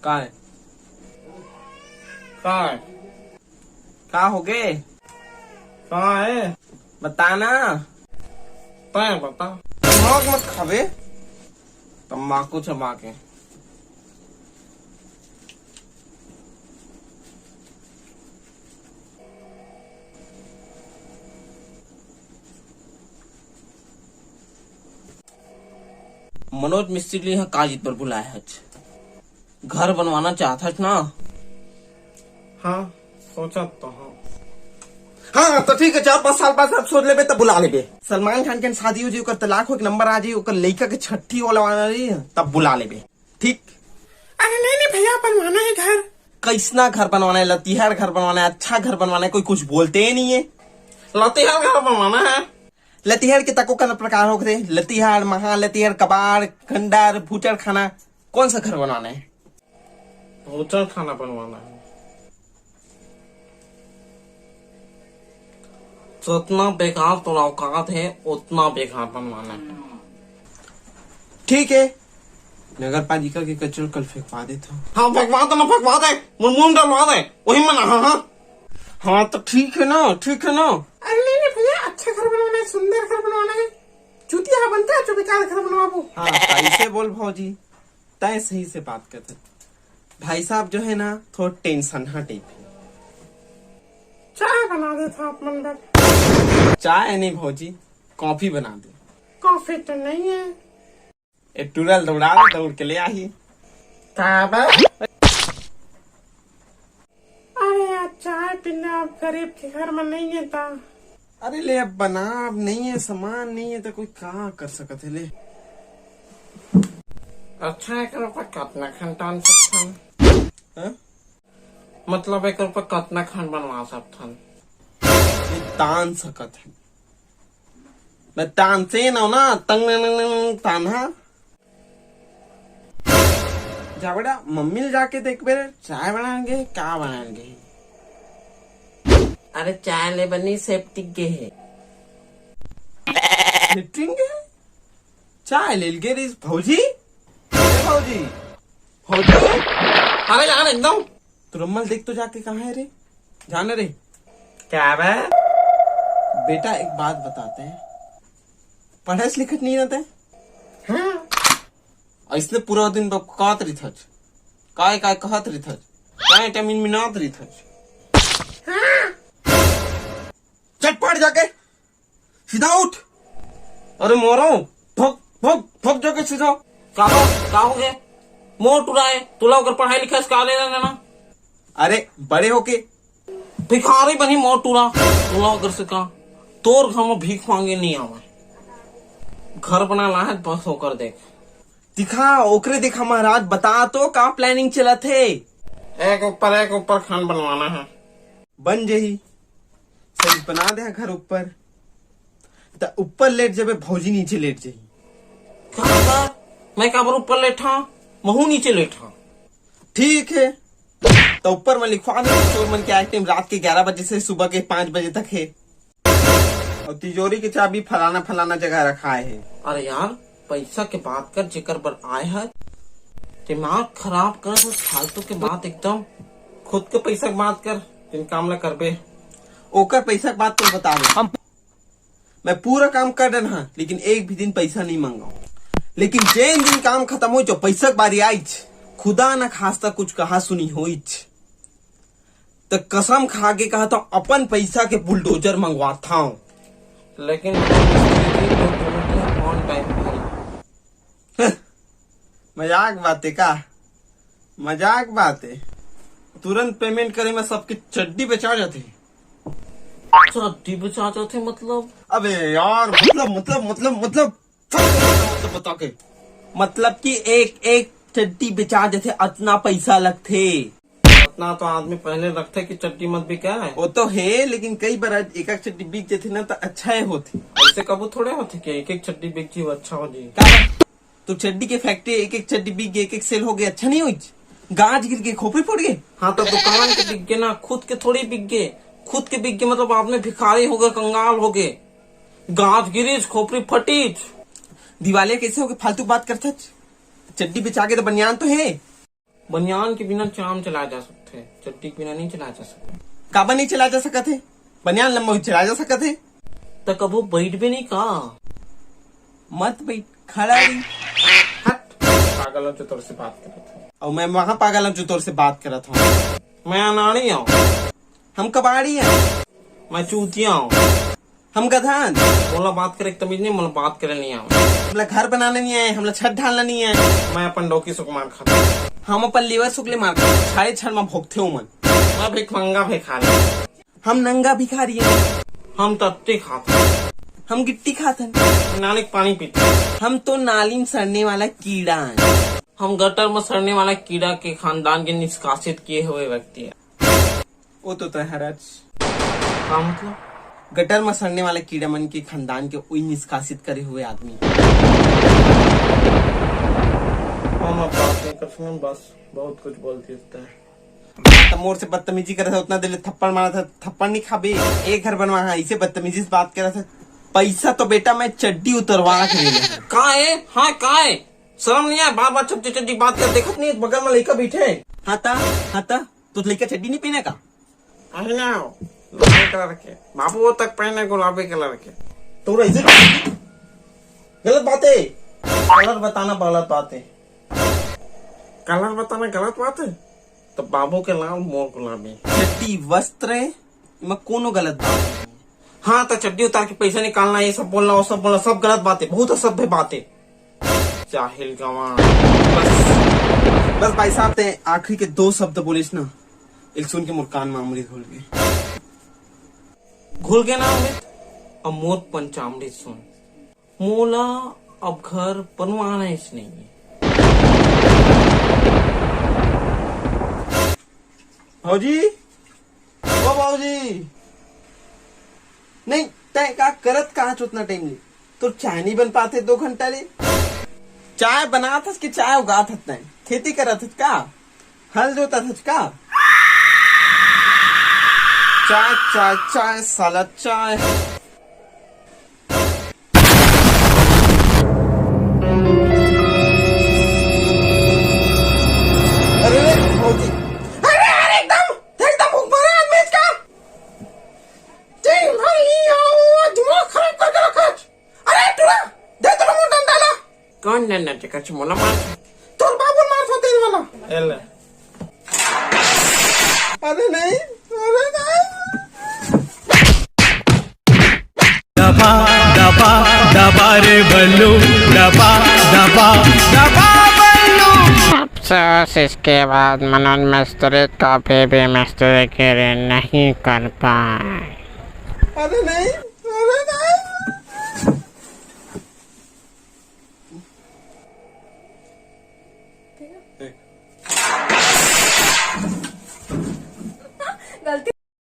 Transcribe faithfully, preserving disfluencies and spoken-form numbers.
काय? काय? का होगे? काय? बता ना। तैं बता। दिमाग मत खाबे, तम्बाकू चबा के। मनोज मिस्त्री ल इहाँ का चीज बर बुलाय हच? घर बनवाना चाहत हच ना? हाँ, सोचत तो हँव। हाँ, तो ठीक हे, चार पाँच साल बाद सब सोच लेबे, तब बुला लेबे। सलमान खान के शादी हो जी, ओकर तलाक हो, एक नंबर आ जी, ओकर लइका के छट्ठी होलवाना रही, तब बुला लेबे। ठीक? अरे नहीं, नहीं भैया, बनवाना हे घर। कइसना घर बनवाना हे? लतिहार घर बनवाना हे, अच्छा घर बनवाना हे, कोई कुछ बोलते ही नहीं है। लतिहार घर बनवाना हे। लतिहार के तको कन प्रकार होथे, लतिहार, महा लतिहार, कबाड़, खंडहर, भूचड़खाना, कौन सा घर बनवाना है? भूचड़खाना बनवाना है। जितना बेकार तोर औकात है, उतना बेकार बनवाना है। ठीक है, नगर पालिका के कचरा कल फेंकवा देथव। हाँ, फेंकवा दे ना, फेंकवा दे, मोर मुंह डलवा दे, वही में ना, हाँ, हाँ। हाँ, तो ठीक है ना, ठीक है ना। अरे नहीं, नहीं भैया, अच्छा घर बनवाना है, सुंदर घर बनवाना है। चूतिया बनता है जो बेकार घर बनवाबो। हाँ, सही से बोल भौजी, तैं सही से बात करत। भाई साहब जो है ना, थोड़ा टेंशन हा टाइप है। चाय बना देथव आप मन बर। चाय नहीं भौजी, कॉफी बना दे। कॉफी तो नहीं है। ए टूरा ल दौड़ा दे, दौड़ के ले आही। का बा? अरे यार, चाय पीना अब गरीब के घर में नहीं है ता। अरे ले, अब बना, अब नहीं है, सामान नहीं है, तो कोई का कर सकत है, ले। अच्छा, एकर ऊपर कतना खन टान सकथन? हाँ? मतलब, एकर ऊपर कतना खन बनवा सकथन? ये तान सकत है। मैं तान से ना ना, तंग, नंग, नंग, नंग, तान हा। जा बेटा, मम्मी ल जाके देख बे, चाय बनाएंगे, का बनाएंगे? अरे, चाय ले बनी, सेप्टिक गे हे। सेप्टिक गे? चाय ले गे रहीस, भौजी? ए भौजी? भौजी? अरे यार, एकदम। तोर अम्मा ल देख तो जाके, कहाँ है रे? जाना रे। का बे? बेटा, एक बात बताते हैं, पढ़त लिखत नहीं रहते? हाँ। अइसने पूरा दिन बकबकात रहिथच, काय काय कहत रहिथच, काय टाइम मिनमिनात रहिथच। हाँ। चट पड़ जाके, सीधा उठ। अरे मोरो, भग, भग, भग जाके सीधा। का हो, का हो गे? मोर टूरा हे, तोला ओकर पढ़ाई लिखाई से का लेना देना? अरे, बड़े होके भिखारी बनही मोर टूरा, तोला ओकर से का? तोर घर में भीख मांगे नहीं आवय। घर बना ला है, बस ओकर देख। दिखा, ओकरे दिखा महाराज, बता तो का planning चलत हे? एक ऊपर, एक ऊपर खान बनवाना है। बन जही, सही बना दे घर ऊपर। त ऊपर लेट जबे, भौजी नीचे लेट जही। का बा? मैं काबर ऊपर लेटा? महू नीचे लेटा। ठीक है, त ऊपर में लिखवा दे, चोर मन के आए टाइम रात के ग्यारह बजे से सुबह के पाँच बजे तक है, और तिजोरी के चाबी फलाना फलाना जगह रखाए है। अरे यार, पैसा के बात कर, जेकर बर आए है, दिमाग खराब कर, फालतू के बात एकदम। खुद के पैसा के बात कर, जिन काम ला करबे। ओकर पैसा के बात तो बता दे। हम मैं पूरा काम कर डन हा, लेकिन एक भी दिन पैसा नहीं मंगाऊं। लेकिन जेन दिन काम खत्म हो, जो पैसा के बारी आइच, खुदा न खास्ता कुछ कहा सुनी होइच, त कसम खा के कहा तो अपन पैसा के बुलडोजर मंगवात हूँ। लेकिन on time भाई। मजाक बात है का? मजाक बात है। तुरंत payment करे में सबके चड्डी बेचा जाते। चड्डी बेचा जाते मतलब? अबे यार, मतलब, मतलब, मतलब, मतलब, सब मतलब बता के। मतलब कि एक एक चड्डी बेचा जाते, अतना पैसा लगथे। अतना तो आदमी पहले रखथे कि चड्डी मत बिकाए। वो तो है, लेकिन कई बार एक एक चड्डी बिक जाते ना, तो अच्छा है होते। ऐसे कबू थोड़े होते कि एक एक चड्डी बिक जी, वो अच्छा हो जी। का? तो चड्डी के factory, एक एक चड्डी बिक गए, एक एक sale हो गए, अच्छा नहीं हुई? गाज गिर के खोपड़ी पड़ गए। हाँ, तो दुकान के बिक गए ना, खुद के थोड़ी बिक गए। खुद के बिक गए मतलब आदमी भिखारी हो गए, कंगाल हो गए। गाज गिरीज, खोपड़ी फटीज। दिवालिया कैसे हो गए? फालतू बात करथच। चड्डी बेचा के तो बनियान तो है। बनियान के बिना काम चलाए जा सकथे, चड्डी के बिना नहीं चलाए जा सकथे। काबर नहीं चलाए जा सकत हे? बनियान लम्बा चलाए जा सकत हे। त कभू बइठबे नहीं का? मत बइठ, खड़ा रही। हट, पागल हूँ जो तोर से बात करत हूँ। अउ मैं महा पागल हूँ जो तोर से बात करत हूँ। मैं अनाड़ी हूँ। हम कबाड़ी हैं। मैं चूतिया हूँ। हम गधा हन। मोला बात करे के तमीज नहीं, मोला बात करे नहीं आवे। हमला घर बनाना नहीं आए, हमला छत ढालना नहीं आए। मैं अपन डौकी सुकुमान खाता हूँ। हम अपन लेवर सुकले मार खाए, छाए छर में भोगथे उमन। मैं भिखमंगा भिखारी। हम नंगा भिखारी हैं। हम तत्ते खात हन। हम गिट्टी खात हन। नाली के पानी पीते। हम तो नाली में सड़ने वाला कीड़ा हैं। हम गटर में सड़ने वाला कीड़ा के खानदान के निष्कासित किए हुए व्यक्ति हैं। वो तो तय हरच। का मतलब? गटर में सड़ने वाला कीड़ा मन के खानदान के उई निष्कासित करे हुए आदमी। हम अब बात नहीं कर सकते, बस बहुत कुछ बोल देता है। त मोर से बदतमीजी करत हे, उतना देर ले थप्पड़ मारत हे, थप्पड़ नहीं खाबे। एक घर बनवा, हाँ, इसे बदतमीजी से बात करत हे। पैसा तो बेटा मैं चड्डी उतरवा के ले लेहूँ। का है? हाँ, का है? शर्म नहीं आए? बार बार चड्डी चड्डी बात कर, देखत नहीं है, बगल में लइका बैठे। हाँ ता, हाँ ता, तू लइका चड्डी नहीं पहने का? अरे ना, लाल कलर के। बाबू वो तक पहने गुलाबी कलर के। तू ऐसे गलत बात है। कलर बताना गलत बात है। कलर बताना गलत बात है। तो बाबू के लाल, मोर गुलाबी। चड्डी वस्त्र है, मैं कोनो गलत बात नहीं। हाँ, तो चड्डी उतार के पैसा निकालना, ये सब बोलना, वो सब बोलना, सब गलत बात है, बहुत असभ्य बात है। जाहिल गंवार। बस, बस भाई साहब, ते आखिरी के दो शब्द बोलिस ना, इल सुन के मोर कान में अमृत घुल गए। घुल गए ना अमृत, अब मोर पंचामृत सुन। मोला अब घर बनवाना ही नहीं है। भौजी, ओ भौजी, नहीं, तय का करत कहाँ च उतना टाइम ले? तोर चाय नहीं बन पाते दो घंटा ले? चाय बनात हस कि चाय उगात हस तय? खेती करत हस का? हल जोतत हस का? चाय, चाय, चाय, साला चाय। अरे रे, भौजी। अरे यार, एकदम, एकदम भूख मरा आदमी का। दिन भर ये आओ, दिमाग खराब करके रखा है। अरे टूरा, दे तो मोर डंडा ला। कौन डंडा? ते कछु मोला मार। तोर बाबू मार सो तेल वाला। एले। अरे नहीं, अरे नहीं। दबा, दबा, दबा रे बल्लू, दबा, दबा, दबा बल्लू। अफसोस, इसके बाद मनोज मिस्त्री कभी भी मिस्त्री गिरी नहीं कर पाए। अरे नहीं, अरे नहीं।